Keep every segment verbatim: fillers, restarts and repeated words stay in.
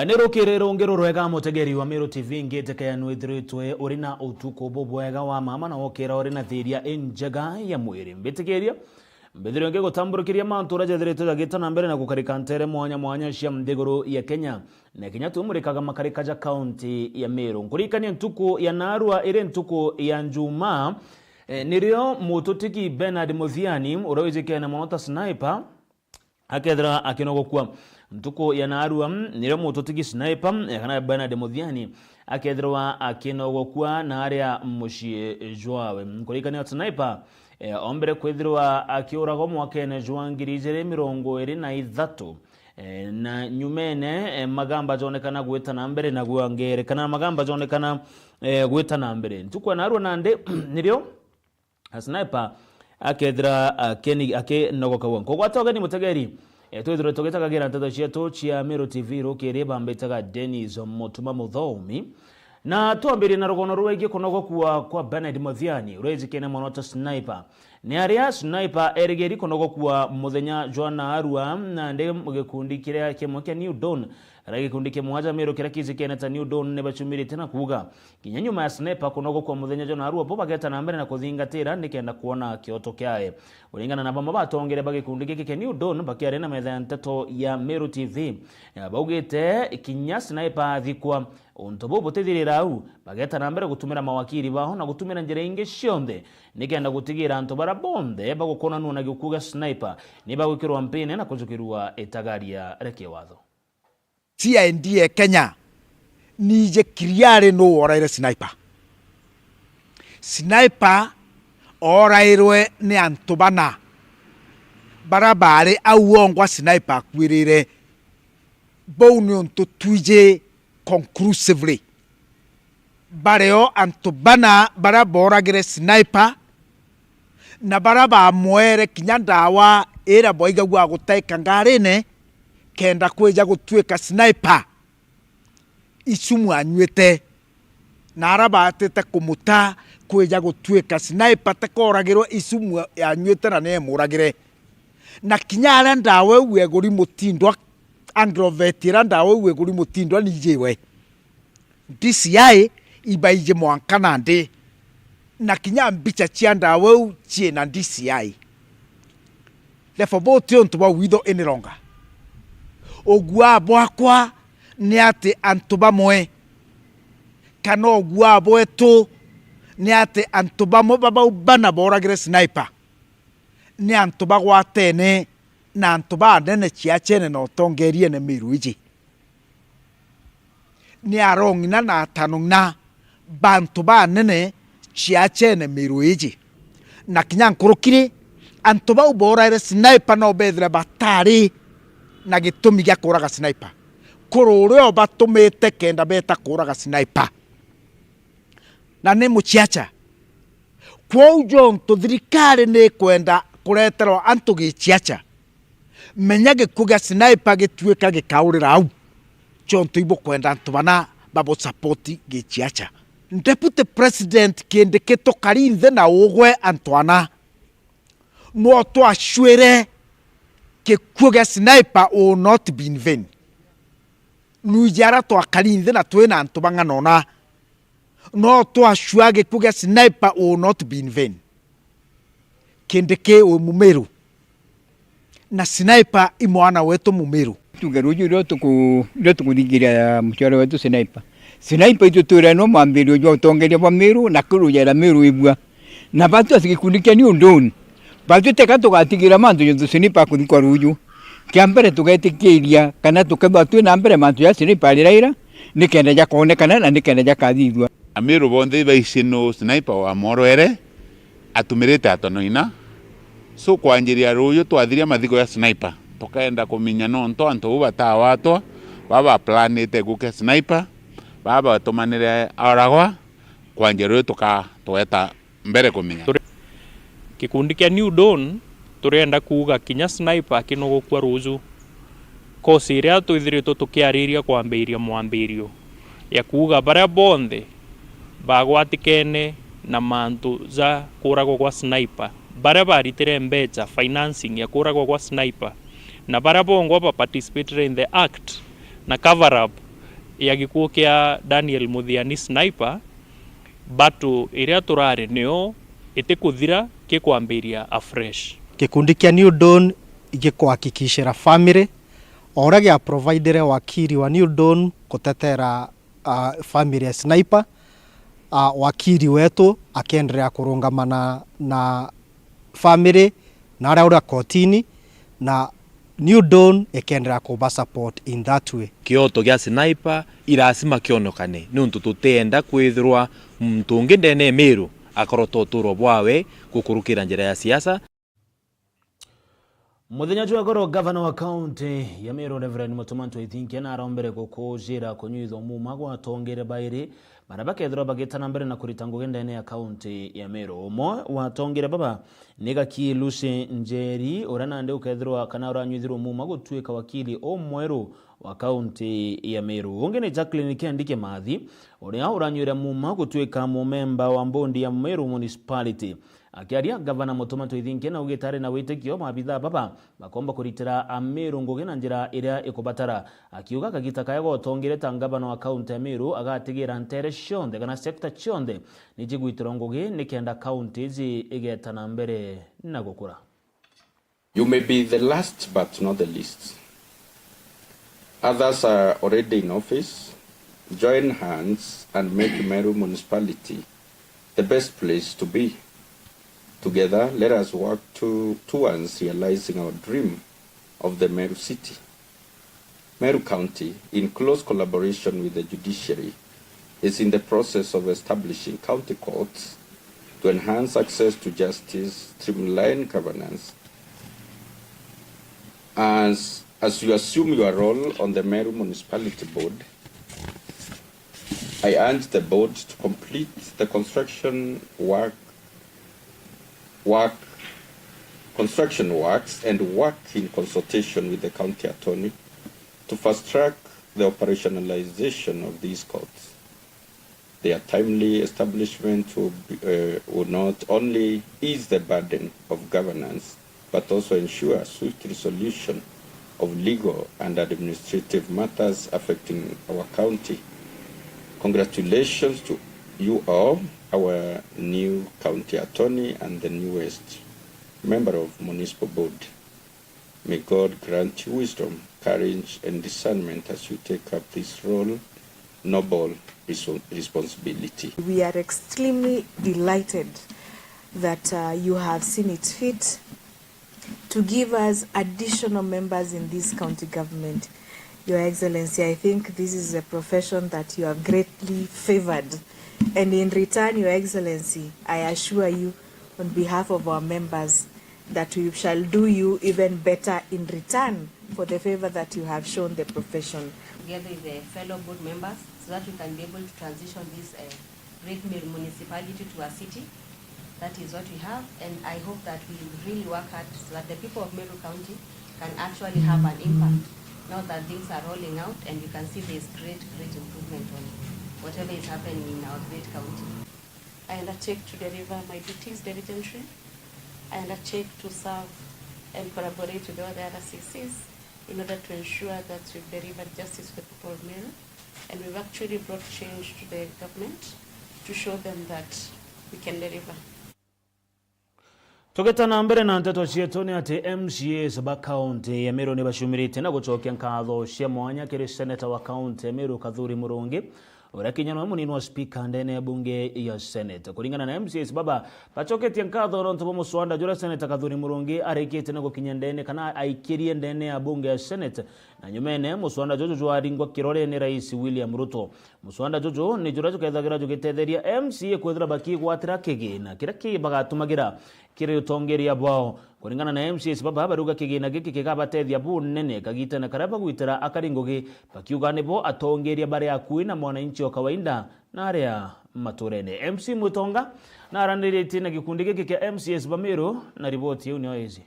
Ni rukiri rungi rurwega, mutegeri wa Meru T V, ngitikeya nwithiritwe uri na utuku bubwega wa mama na wokira uri na thiria injega ya mwiri. Mbitikiria mbithirwe ngigutamburukiria mantu uria jathiritwe jagita na mbere na gukarika ntere mwanya mwanya cia nthiguru ya Kenya, na kinya twimurikaga makarika ja kaunti ya Meru. Nkuririkania ntuku ya naarua iri ntuku ya Njumaa, eh, nirio mututigi Bernard Muthiani, uria wijikene mono ta Sniper, akethirwa akinogokua. Ntuku ya naarua, nirio mututigi Sniper, eh, kana Bernard Muthiani, akethirwa akinogokua na aria mucii jwawe. Nkuririkania Sniper, eh, ombere kwithirwa akiuragwa mwakene jwa ngiri ijiri mirongo iri na ithatu. Eh, na nyumene, eh, magamba jonekana gwita na mbere na gwangerekana, magamba jonekana, eh, gwita na mbere. Ntuku ya naarua nandi, nirio Sniper akethira akeni-, akinogokagua. Nkugwata ugeni mutegeri, eh, twithirwe tugitagagira nteto cietu cia Meru T V rukiri, bambitaga Dennis Mutuma Muthomi. Na twambirie na rugono rwegie kunogokua kwa Bernard Muthiani, uria wijikene mono ta Sniper. Ni aria Sniper erigeri kunogokua muthenya jwa naarua, nandi gikundi kiria kimwe kia New Dawn, aria gikundi kia mwanja Meru kiria kijikene ta New Dawn, ni bacumirite na kuuga, kinya nyuma ya Sniper kunogokua muthenya jwa naarua, bo bageta na mbere na kuthingatira nikenda kwona kioto kiae. Kuringana na bamwe batongere ba gikundi giki kia New Dawn bakiaria na metha ya nteto ya Meru T V, eh, baugite kinya Sniper athikwa, untu buu butithirira au, bageta na mbere gutumira mawakiri bao na gutumira njira ingi cionthe nikenda gutigira antu baria bonthe bagukonanua na gikuo gia Sniper ni bagwikirwa mpine na kujukirua itagaria ria kiwatho. C I D ya Kenya, nije kiriari nuu woraire Sniper. Sniper oorairwe ni antu bana baria baari au wongwa Sniper akuirire. Bau ni untu twiji conclusively. Bario antu bana baria booragire Sniper, na baria bamwere kinya ndawa iria bwaigagua agutaika ngarine, kenda kwija gutuika Sniper, icumu anyuite, na aria baatite kumuta kwija gutuika Sniper, tikooragirwe icumu anyuite na ni emuragire. Na kinya aria ndawa iu eguri mutindwa, agrovet iria ndawa iu eguri mutindwa niijiwe. D C I ibaiji mwanka nandi, na kinya mbicha cia ndawa iu ciina D C I. Therefore, buti untu bwa witho inironga. Uguaa bwakwa ni ati antu bamwe, kana uguaa bwetu ni ati antu bamwe ba bau bana booragire Sniper ni antu bagwatene na antu banene ciachene na utongeriene Meru iji. Ni arong'ina na atanong'ina bantu banene ciachene Meru iji. Na kinya nkurukiri, antu bau boraire Sniper no bethire batari na gitumi gia kuraga Sniper. Kuri uria ubatumite kenda beta kuraga Sniper. Na ni muciacha. Kwou jontu thirikari ni ikwenda kureterwa antu giciacha, menya gikuo gia Sniper gituika gikaurira au, jontu ibukwenda antu bana babu support giciacha. Deputy President Kindiki, tukari nthi na ugwe antu ana, no twacwire gikuo gia Sniper will not be in vain. Nwiji ara twakari nthi na twina antu bang'ana una, no twacua gikuo gia Sniper will not be in vain. Kindiki wi Mumiru, na Sniper i mwana wetu Mumiru. Tuge ruju rio tuku-, rio tukuthingiria muciari wetu Sniper. Sniper itutwira no mwambirio jwa utongeria bwa Miru na kurujera Miru ibua. Na batu asi gikundi kia New Dawn, batu teka tugatigira mantu jontu Sniper kuthikwa ruju. Kia mbere tugetikiria kana tukethwa twi na mbere mantu ja Sniper ariraira, nikenda jakonekana na nikenda jakathithua. Amiru bonthe ibaici nu Sniper wamworwere, atumirite atonoina. So kwanjiria ruju twathiria mathiko ya Sniper, tukaenda kuminya nontu antu bau batawatwa, baba baplanite gukia Sniper, baba batumanire oragwa, kwanjia ruju tuka-, tweta mbere kumenya. Turi-, gikundi kia New Dawn turienda kuuga kinya Sniper akinogokua ruju. Kosi iria twithiritwe tukiariria kwambiria mwambirio ya kuuga baria bonthe bagwatikene na mantu ja kuragwa gwa Sniper, baria baritire mbecha financing ya kuragwa gwa Sniper, na baria bongwa ba participatire in the act na cover up Ya gikuu kia Daniel Muthiani Sniper, battle iria turari nio itikuthira, kikwambiria afresh. Gikundi kia New Dawn igikuhakikishira family, o uria gia providire wakili wa New Dawn kutetera, ah, family ya Sniper, ah, wakili wetu akiendelea kurungamana na family na aria uria kotini, na New Dawn ikiendelea kuba support in that way. Kioto gia Sniper ilasima kionokane, niuntu tutienda kwithirwa muntu ungi ndene ya Meru akorota uturo bwawe gukurukira njira ya siasa. Muthenya jwa goro, gavana wa kaunti ya Meru, Reverend Mutuma M'Ethingia, narombere gukuujira kunyuithwa muuma gwa atongeria bairi baria bakethirwa bagita na mbere na kurita ngugi ndene ya kaunti ya Meru. Umwe wa atongeria baba ni Gaki Lucy Njeri, uria nandi ukethirwa kana uranyuithirwe muuma gutuika wakili umweru wa kaunti ya Meru. Ungi ni Jacqueline Kendi Kimathi, uria uranyuire muuma gutuika mumemba wa mbondi ya Meru Municipality. Akiaria, gavana Mutuma M'Ethingia naugite ari na witikio maabithaa baba bakomba kuritira Ameru ngugi na njira iria ikubatara, akiuga kagita kaya gotongeria ta ngavana wa kaunti ya Meru agatigira ntere cionthe kana sekta cionthe ni cigwitirwa ngugi nikenda kaunti iji igeta na mbere na gukura. You may be the last but not the least. Others are already in office. Join hands and make Meru Municipality the best place to be. Together, let us work to, towards realizing our dream of the Meru City. Meru County, in close collaboration with the judiciary, is in the process of establishing county courts to enhance access to justice, streamline governance. As, as you assume your role on the Meru Municipality Board, I urge the board to complete the construction work, work, construction works and work in consultation with the county attorney to fast track the operationalization of these courts. Their timely establishment will be, uh, will not only ease the burden of governance, but also ensure swift resolution of legal and administrative matters affecting our county. Congratulations to you all, our new county attorney and the newest member of municipal board. May God grant you wisdom, courage, and discernment as you take up this role, noble reso-, responsibility. We are extremely delighted that, uh, you have seen it fit to give us additional members in this county government. Your Excellency, I think this is a profession that you have greatly favored. And in return, Your Excellency, I assure you, on behalf of our members, that we shall do you even better in return for the favor that you have shown the profession. Together with the fellow board members, so that we can be able to transition this, uh, great mul-, municipality to a city. That is what we have, and I hope that we really work hard so that the people of Meru County can actually have an impact. Now that things are rolling out and you can see there's great, great improvement on whatever is happening in our great county. I undertake to deliver my duties diligently. I undertake to serve and collaborate with all the other C Cs in order to ensure that we've delivered justice to the people of Meru, and we've actually brought change to the government to show them that we can deliver. Tugita na mbere na nteto cietu, ni ati M C As ba kaunti ya Meru ni baciumiritie na gucokia nkatho cia mwanya kiri seneta wa kaunti ya Meru Kathuri Murungi, uria kinya nowe munini wa spika ndene ya bunge ya Senate. Kuringana na M C As baba, bacoketie nkatho nontu bwa muswanda juria seneta Kathuri Murungi arikitie na gukinya ndene kana aikirie ndene ya bunge ya Senate, na nyumene muswanda juju jwaringwa kirore ni Rais William Ruto. Muswanda juju ni juria jukethagira jugitetheria M C A kwithira bakigwatira kigina kiria ki bagatumagira kiri utongeria bwao. Kuringana na M C As baba, barauga kigina giki gigabatethia bunene kagitene karia bagwitira akari ngugi, bakiuga nibo atongeria bari akui na mwananchi o kawaida na aria maturene. M C Mwitonga naraniritie na gikundi giki kia M C As ba Meru, na riboti iu nio iji.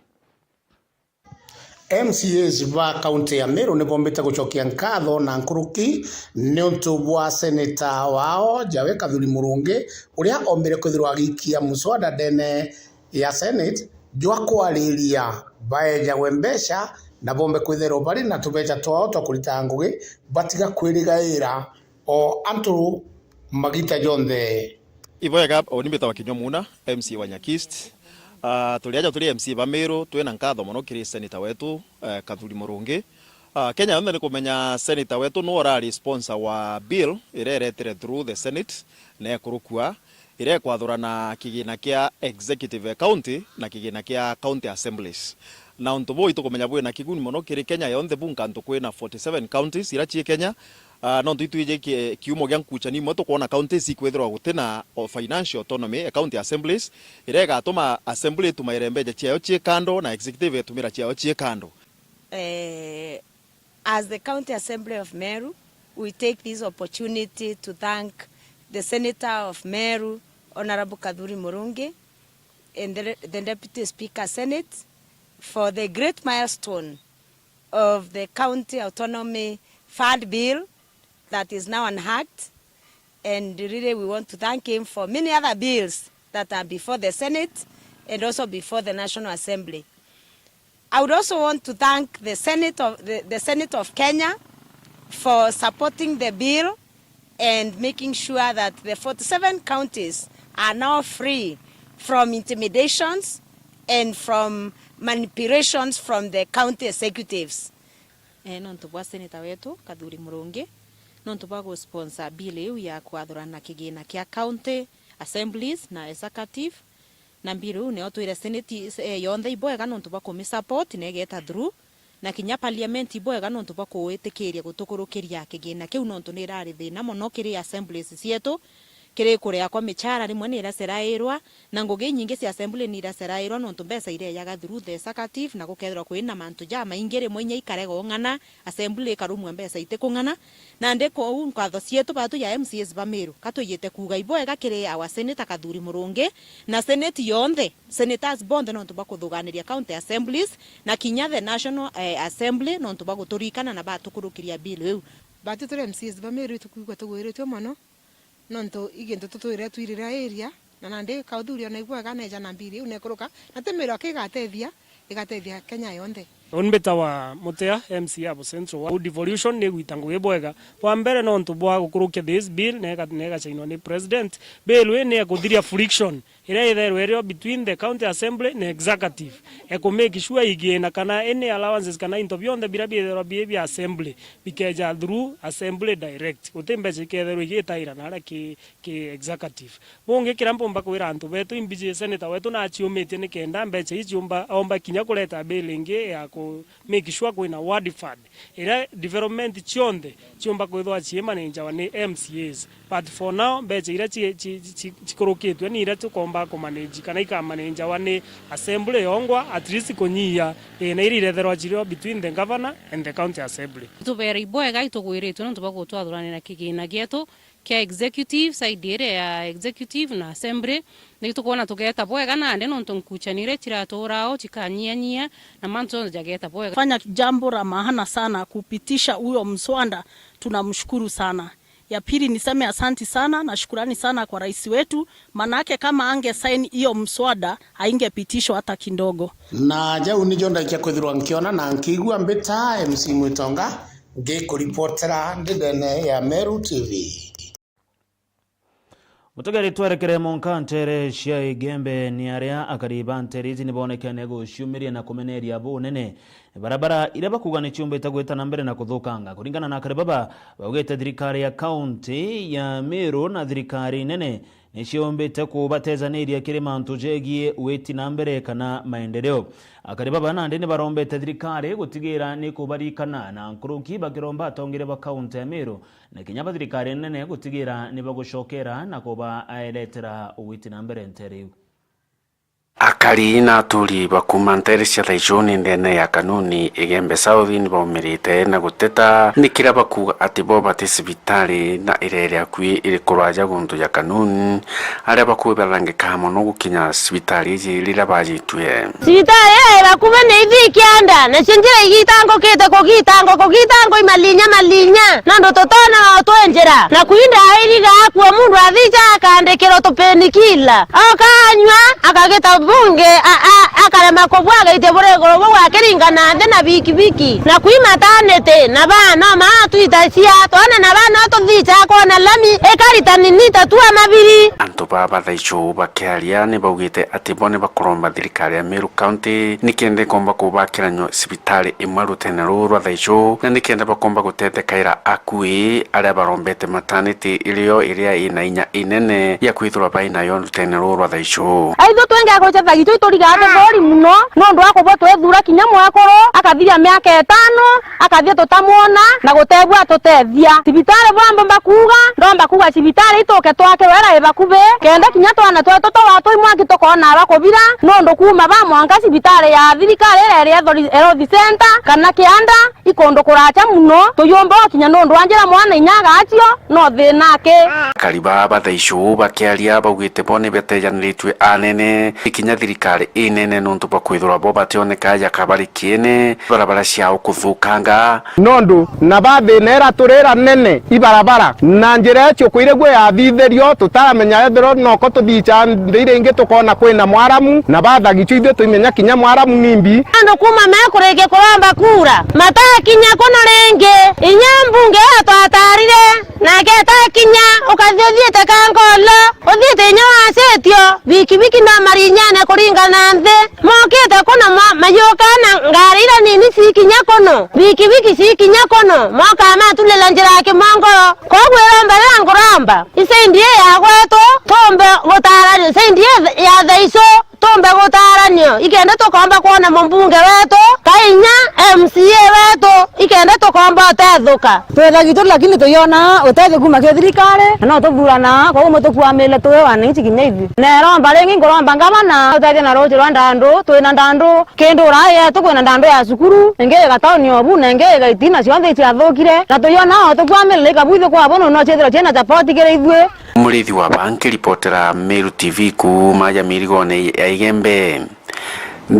M C As ba kaunti ya Meru ni bombite gucokia nkatho na nkuruki niuntu bwa seneta wao Jawe Kathuri Murungi, uria ombire kwithirwa agikia muswada ndene ya Senate jwa kwariria baejagwe mbeca na bombe kwithirwa bari na tubeca twao twa kuritaga ngugi, batiga kwirigaira o antu magita jonthe. Ibwega, uni mbitawa Kinyua Muna, M C A wa Nyakist. Ah, turi aja turi M C A ba Meru, twina nkatho mono kiri senator wetu, eh, Kathuri Murungi. Ah, Kenya yonthe ni kumenya senator wetu no urari sponsor wa bill iria iretire through the Senate na ekurukua, iria ikwathurana kigina kia executive county na kigina kia county assemblies. Na untu buu itukumenya bwina kiguni mono kiri Kenya yonthe, bunka antu kwina forty seven counties iria cii Kenya. Ah, nontu itwiji ki-, kiumo gia nkuchani imwe tukwona counties ikwithirwa gutina o financial autonomy, eh, county assemblies, iria igatuma assembly itumaire mbeca ciayo cii kando na executive itumira ciayo cii kando. Eh, as the County Assembly of Meru, we take this opportunity to thank the Senator of Meru, Honorable Kathuri Murungi, and the, the Deputy Speaker Senate for the great milestone of the County Autonomy Fund Bill that is now an act, and really we want to thank him for many other bills that are before the Senate and also before the National Assembly. I would also want to thank the Senate of, the, the Senate of Kenya for supporting the bill and making sure that the forty-seven counties are now free from intimidations and from manipulations from the county executives. Eh, nontu bwa senator wetu Kathuri Murungi, nontu bwa gusponsor bill iu ya kwathurana kigina kia county assemblies na executive, na bill iu nio twire senate, eh, yonthe ibwega nontu bwa kumisupport na igeta through, na kinya parliament ibwega nontu bwa kuitikiria gutukurukiria kigina kiu, nontu ni irari thina mono kiri assemblies cietu, kiri kuria kwa michara rimwe ni iracerairwa, na ngugi inyingi cia assembly ni iracerairwa nontu mbeca irejaga through the executive, na gukethirwa kwina mantu jamaingi rimwe inya ikarega ung'ana, assembly ikarumua mbeca itikung'ana. Nandi kuu nkatho cietu batu ja M C As ba Meru, ka twijite kuuga ibwega kiri our senator Kathuri Murungi, na senate yonthe, senators bonthe nontu bwa kuthuganiria county assemblies, na kinya the national, eh, assembly nontu bwa guturirikana na batukurukiria bill iu. Batu turi M C As ba Meru itukwigua tugwiritue mono, nontu i gintu tutwire twirira area, na nandi Kathuri ona ibwega neja na bill iu nekuruka, na ti Meru aki igatethia, igatethia Kenya yonthe. Uni mbitawa Mutea, M C A Abu Central wa devolution ni gwita ngugi bwega. Bwa mbere nontu bwa gukurukia this bill, na ega-, na igacainwa ni president. Bill ii ni ekuthiria friction iria ithairwa irio between the county assembly na executive. Eku make sure igina kana any allowances kana into bionthe biria biithairwa bii bia assembly bikeja through assembly direct. Guti mbeca ikethairwa igitaira na aria ki, ki executive. Bungi kiria mpumba kwira antu betu, imbiji senator wetu naciumitie nikenda mbeca ii ciumba, omba kinya kureta bill ingi ya ku make sure kwina ward fund, iria development cionthe ciumba kwithwa ciimanenjawa ni M C As. But for now, mbeca iria ci, ci, ci, cikurukitue ni iria tukomba kumanage kana ikamanenjawa ni assembly yongwa, at least kunyia thina iria iretherwa cirio between the governor and the county assembly. Tubere ibwega itugwiritue nontu bwa gutwathuranira kigina gietu kia executive, side iria ya executive na assembly. Ni tukwona tugeta bwega nandi nontu nkuchanire ciratuura o cikanyianyia na mantu jonthe jageta bwega. Fanya jambo la maana sana kupitisha huyo mswada, tunamshukuru sana. Ya pili niseme asanti sana na shukurani sana kwa rais wetu, manake kama ange sign hiyo mswada, haingepitishwa hata kidogo. Na jau nijo ndaikia kwithirwa nkiona na nkiigua mbita M C Mwitonga, ngikuripotera ndi ndene ya Meru T V. Mutegeri, twerekere monka nteere cia Igembe, ni aria akari ba nteere iji ni boonekene guciumiria na kumeneria bunene barabara iria bakuuga ni ciumbite gwita na mbere na kuthukanga. Kuringana na akari baba, baugite thirikari ya kaunti ya Meru na thirikari nene ni ciumbite kubatejaniria kiri mantu jegie witi na mbere kana maendeleo. Akari baba nandi ni barombete thirikari gutigira ni kubarikana na nkuruki, bakiromba atongeria ba kaunti ya Meru na kinya ba thirikari nene gutigira ni bagucokera na kubaeretera witi na mbere nteere iu. Akari na aturi ba kuuma nteere cia Thaichuni ndene ya Kanuni Igembe South ni baumirite na guteta ni kiria bakuuga ati bo bati cibitari na iria iri akui iri kuraja guntu ja Kanuni, aria bakuuga barangika mono gukinya cibitari iji riria bajitue. Cibitari ii iri bakuvi ni ithi kianda, nacio njira igitangukite kugitangwa, kugitangwa i malinya malinya, nontu tutonaga utwi njira. Na kwinda airiga akua, muntu athica akandikirwa tupainkiller, oka anyua, akagita bu-, Nge a, a, akarema kubua gaitia buri iguru buu akiringana nthi na bikibiki. Na kwi maternity, na baa no maa twitacia, twana na baa no tuthica kwona lami, ikarita nini tatua mabiri. Antu baa ba Thaichuu bakiaria ni baugite ati bo ni bakuromba thirikari ya Meru County nikenda ikomba kubakira nyo cibitari imwe rutene ruu rwa Thaichuu, na nikenda bakomba gutethekaira akui aria barombete maternity irio iria ina inya inene ya kwithirwa bai nayo rutene ruu rwa Thaichuu. Aithu twenge agwicha thagi tu iturigaa kigori muno, nondu wa kubwa twithura kinya mwekuru akathiria miaka itano, akathia tutamwona na gutebua atutethia. Cibitari bwambo mbakuuga, ndomba kuuga cibitari ituke twakirwe ira i bakubi, kenda kinya twana twetu twa twi mwanki tukoona aba kubira, nondu kuuma ba mwanka cibitari ya thirikari iria iri Health Center kana Kianda, ikundu kuracha muno, tuyumba ukinya nondu wa njira mwana inya agacio, no thina aki. Akari baa ba Thaichuu bakiaria baugite bo ni betejaniritue anene, ikinya thirikari inene nontu bwa kwithirwa bo bationeka jakabari kiene, barabara ciao kuthukanga. Nondu na ba thina ira turira nene ibarabara, na njira icio kwirigua yathithirio, tutaramenya ethirwa noko tuthiica nthi iria ingi tukona kwina mwaramu, na ba Thaichuu ithui tuimenya kinya mwaramu ni mbi. Andu kuuma mekurikia kuromba kura, matakinya kuno ringi. Inya mbunge yatwatarire, nake atakinya, ukathi uthiite Kangolo, uthiite inya wacitio, bikibiki no marinyane kuringana nthi. Mokite kuno mo-, mayuka na ngari iria nini cikinya kuno, bikibiki cikinya kuno, moka maturira njira ya kimongoro. Koguo iromba riria nguromba, isaindi ii ya gwetu, tumbe gutaranio, isaindi ii ya Thaichuu, tumbe gutaranio, ikenda tukomba kwona mumbunge wetu, ka inya M C A wetu, ikenda tukomba utethuka. Twethagia tu, lakini tuyona utethio kuuma kiri thirikari, na no tuthurana, koguo mutukuamire tuwe wananchi kinya ithui. Neromba ringi, nguromba ngavana utethie na ruuji rwa Ndandu, twina Ndandu, kindu uraa yetu, kwina Ndandu ya cukuru, ingi iga tauni o bu, na ingi iga itina, cionthe iciathukire, na tuyona o tukuamire ikabu ithu kwa bono no ciithirwa ciina support kiri ithui. Murithi wa baa nkiripotera Meru T V kuuma ja mirigone ya Igembe,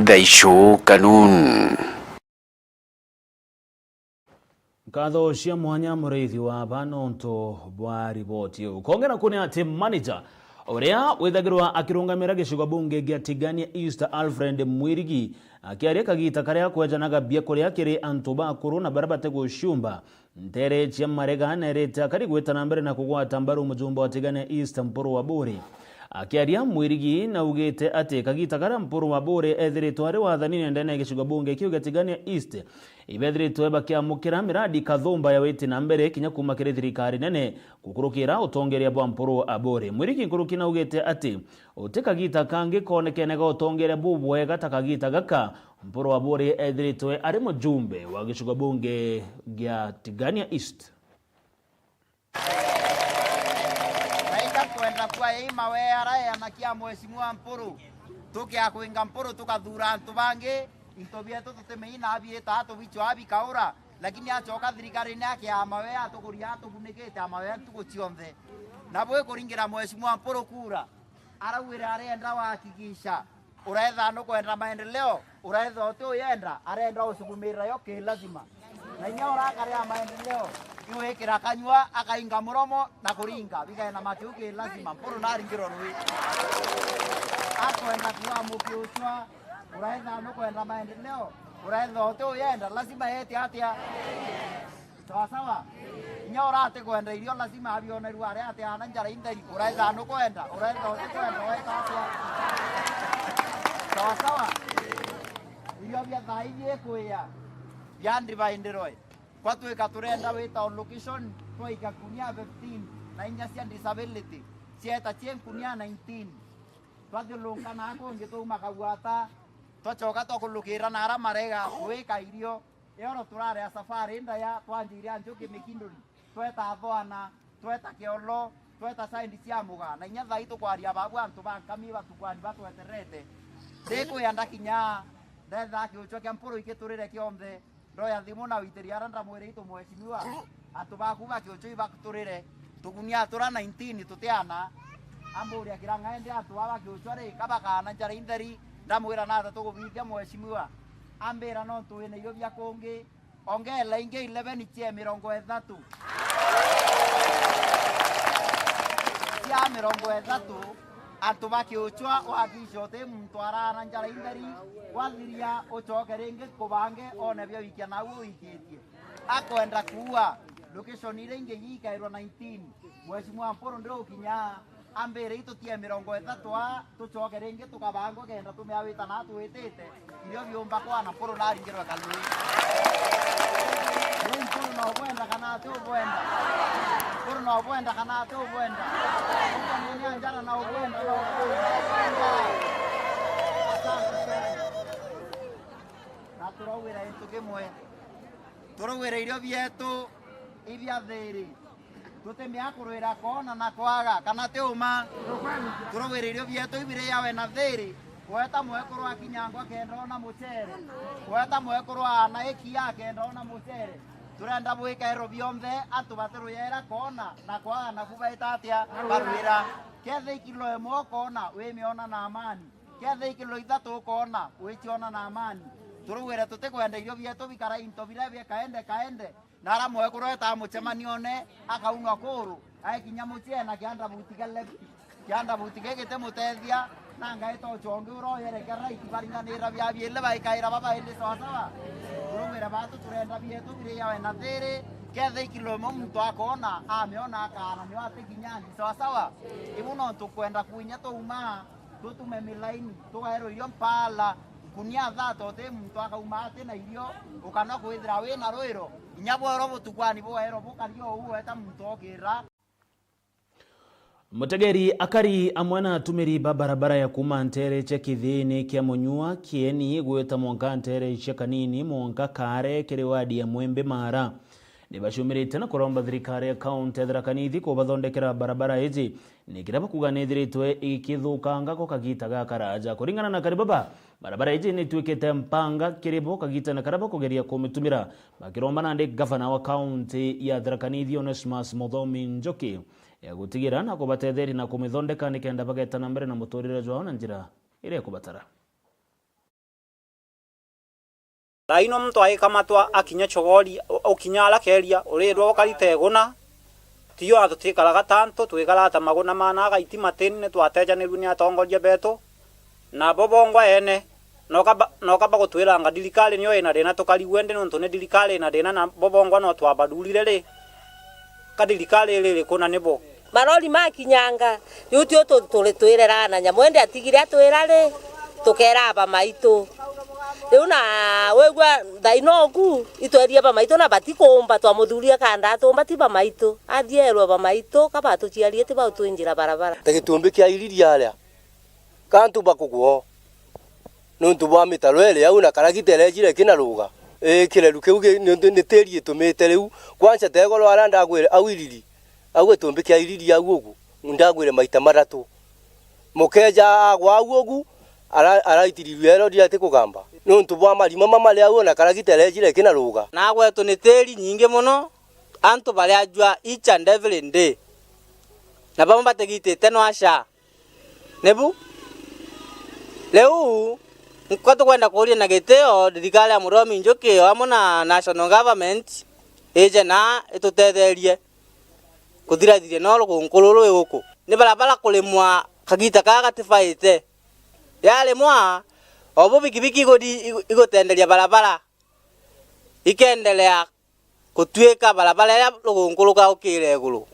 Thaicuu Kanun. Nkatho cia mwanya Murithi wa baa nontu bwa riboti iu. Kongera kuni ati manager uria withagirwa akirungamira gicigo bunge gia Tigania East, Alfred Mwirigi, akiaria kagita karia kwejanaga biakuria kiri antu bakuru na baria batiguciumba, nteere cia Marega neerite akari gwita na mbere na kugwata mbaru mujumbe wa Tigania East, Mpuru Waburi. Akiaria, Mwirigi naugite ati kagita karia Mpuru Waburi ethiritwe ari wathanine ndene ya gicigo bunge kiu gia Tigania East, ibethiritwe bakiamukira miradi kathumba ya witi na mbere kinya kuuma kiri thirikari nene gukurukira utongeria bwa Mpuru Waburi. Mwirigi nkuruki naugite ati uti kagita kangi konekene ga utongeria bubwega ta kagita gaka, Mpuru Waburi ethiritwe ari mujumbe wa gicigo bunge gia Tigania East. Na ika kwenda kwa yai mawe araeana kia Mheshimiwa Mpuru, tukia kwinga Mpuru tukathuura antu bangi, into bietu tutimenya na biita tubichwa bikaura, lakini acoka thirikarine akia mawe atukuria atugunikite amawe ntuku cionthe. Na bwi kuringira Mheshimiwa Mpuru kura, arauire arenda wakigisha uretha nukwenda maendeleo, uretha uti uyenda, arenda usugumirira yo ki lazima. Na inya urakarea maendeleo, iwikira kanyua, akainga muromo na kuringa, bikaena matiu ki lazima, Mpuru naringirwa rui. Akwenda kuwa mukiuchwa, uretha nukwenda maendeleo, uretha uti uyenda, lazima yete atia? Sawa sawa? Inya urati kwenda irio, lazima abionerua aria ati ana njara intheri. Uretha nukwenda, uretha uti kwenda, weka atia? Sawa sawa? Irio bia thaa iji ikuia, bia ndivaindirwe. Kwatwika turenda wita on location, twaika kunia fifteen, na inya cia disability, cieta cie nkunia nineteen. Twathiurunka na kungi twauma Kagwata, twacoka twakulukira na ara Marega, gwika irio. Eoro turaria safari ndaya, twanjire a Njuki Mikinduri, tweta Thwana, tweta Kiolo, tweta side cia Muga, na inya thaa ii tukwaria babu antu ba Nkami batukwani batweterete. Ndikwia ndakinya, ndetha kiuchwa kia Mpuru ikiturire kionthe, ndoya thimu na witiria ara ndamwire itu mheshimiwa, antu baku ba kiuchwa ibaturire, tugunia tura nineteen tutiana, amburia kirang'a ende antu aba kiuchwa ri, kabakaana njara intheri, ndamwira nata tugubithia mheshimiwa. Ambira, "Nontu wina irio bia kungi, ongeela ingi eleven cia mirongo ithatu." Cia mirongo ithatu, Antu ba kiuchwa, wakiisha uti muntu araana njara intheri, wathiria ucoke ringi kubange, one bia wikia nau wikitie. Akwenda kuua, location iria ingi ikairwa nineteen. Mheshimiwa Mpuru ndiri ukinya, ambire itutie mirongo ithatu aa, tucoke ringi tukabangwa kenda tumea wita na twitite. Irio biumba kwana Mpuru naringirwe kalui. Riu Mpuru no bwenda kana ati ubwenda? Mpuru no bwenda kana ati ubwenda? Ukanenia njara na ubwenda, na ubwenda, ubwenda. Asante sana. Na turauwira gintu kimwe. Turauwira irio bietu ibia thiri. Tutimea kurwira koona na kwaga, kana ti uma? Turauwira irio bietu ibiriawe na thiri. Gweta mwekuru akinyangwa kenda ona mucere. Gweta mwekuru aana ikia kenda ona mucere. Turenda bwikairo bionthe antu batiruyera koona na kwaga, naku baita atia? Barwira. Ketha ikilo imwe ukoona, wimiona na amani. Ketha ikilo ithatu ukoona, wiciona na amani. Turauwire tutikwenda irio bietu bikara into biria bia kaende kaende. Na ara mwekuru etaa mucemanione, akaunwa kuru, aikinya mucii ena kianda buti kia left, kianda buti gigiti mutethia, na ngaita ucongi ura uyere kia right, baringanira bia biili, baikaira babaili sawasawa. Turauwire batu turenda bietu biriawe na thiri, ketha ikilo imwe muntu akoona, amiona akaana, nio atikinyani sawasawa. Ibu nontu kwenda kwinya tuuma, tutume milaini, tugairwa irio mpaala, nkunia thate, uti muntu akauma ati na irio, ukana kwithira wi na rwiro, inya bworo butukwani bugairwa bukari o uu, weta muntu okira. Mutegeri akari amwe na atumiri ba barabara ya kuuma nteere cia kithiini kia Munyua Kieni gwita mwanka nteere cia Kanini mwanka Kaare kiri wadi ya Mwembe Maara, ni baciumirite na kuromba thirikari ya kaunti ya Tharaka Nithi kubathondekera barabara iji, ni kiria bakuuga ni ithiritwe igikithukanga kwa kagiita gakaraja. Kuringana na akari baba, barabara iji ni itwikite mpanga kiri bo kagiitene karia bakugeria kumitumira, bakiromba nandi gavana wa kaunti ya Tharaka Nithi Onesmus Muthomi Njuki ya gutigira na kubatetheria na kumithondeka nikenda bageta na mbere na muturire jwao na njira iria ikubatara. Thaino muntu aikamatwa akinya chogori, u-, ukinya ara keria, urirwa ukari ta iguna, tio na tutikaraga ta antu, twikaraga ta maguna mana agaiti matini, ni twatejanirue ni atongoria betu, na bo bongwa ene, noka ba-, noka bagutwiranga thirikari nio ina thina tukari gwe ndi, nontu ni thirikari ina thina, na bo bongwa no twabathurire ri? Ka thirikari iri iriku na ni bo? Marori makinyanga, riu tio tu-, turi twirera na nyamu, indi atigire atwira ri, tukera bamaitu. Riu na wigua thaino uku, itwerie bamaitu na batikuumba, twamuthuria kanda atuumba ti bamaitu. Athierwe bamaitu, ka batuciarie ti bau twinjira barabara. Ta gitumbi kia iriri aria. Ka antu bakugwa o, niuntu bwa mitaro iri au na karagita irejire ikinaruga. Ii, kireru kiu gi-, ni, ni, ni tiri itumite riu. Kwanza tegoro aria ndagwire au iriri, au gitumbi kia iriri au ugu, ndagwire maita mathatu. Mukeja agwa au ugu, ara-, araitirirue erori ati kugamba. Niuntu bwa marima mamari au na karagita irejire ikinaruga. Na gwetu ni tiri nyingi mono, antu bariajua each and every day. Na bamwe batigitite no aca. Nibu? Riu, nkwa tukwenda kuuria na gitio thirikari ya Muthomi Njuki o amwe na National Government ije na itutetherie kuthirathiria no rugunku ruru rwi guku. Ni barabara kurimwa kagita kaa gatibaite. Yarimwa, o bu bikibiki iguthi-, igu-, igutenderia barabara, ikendelea gutwika barabara iria rugunku rugaukira iguru.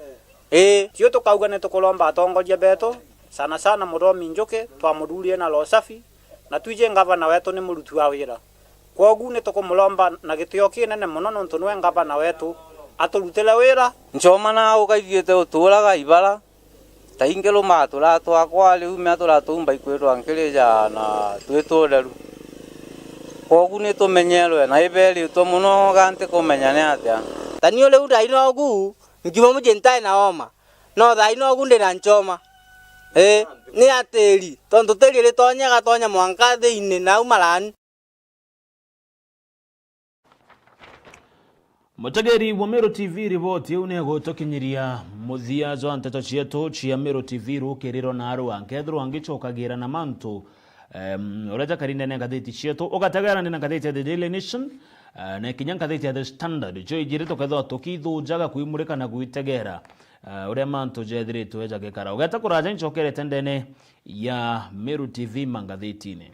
Ii. Tio tukauga ni tukuromba atongoria betu, sana sana Muthomi Njuki, twamuthurire na roho safi, na twiji ngavana wetu ni muruti wa wira. Kwogu ni tukumuromba na gitio kinene mono, nontu niwe ngavana wetu, aturutire wira. Nchoma na ukaithiite utuuraga ibara, ta ingi rumaa turaa twakwa, riu mea turatuumba ikwirwa nkirija na twi tutheru. Kwogu ni tumenyerwe na iberitwe mono, ga ntikumenya ni atia. Ta niu riu thaino ugu, nkiuma mucii ntae na oma, no thaino ugu ndi na nchoma. Ii, ni atiri, tontu tiri ritonya igatonya mwanka thiini na au marani. Mutegeri wa Meru T V, riboti iu ni igutukinyiria muthia jwa nteto cietu cia Meru T V rukiriro na arua. Nkethirwa ngicokagira na mantu, em, uria jakari ndene ya ngathiti cietu, ugategera ndene ngathiti ya The Daily Nation, eh, na kinya ngathiti ya The Standard. Jo ijiri tukethirwa tukithujaga kuimurika na guitegera, eh, uria mantu jethiritwe jagikara. Ugeta kuraja, ncokerete ndene ya Meru T V mangathitine.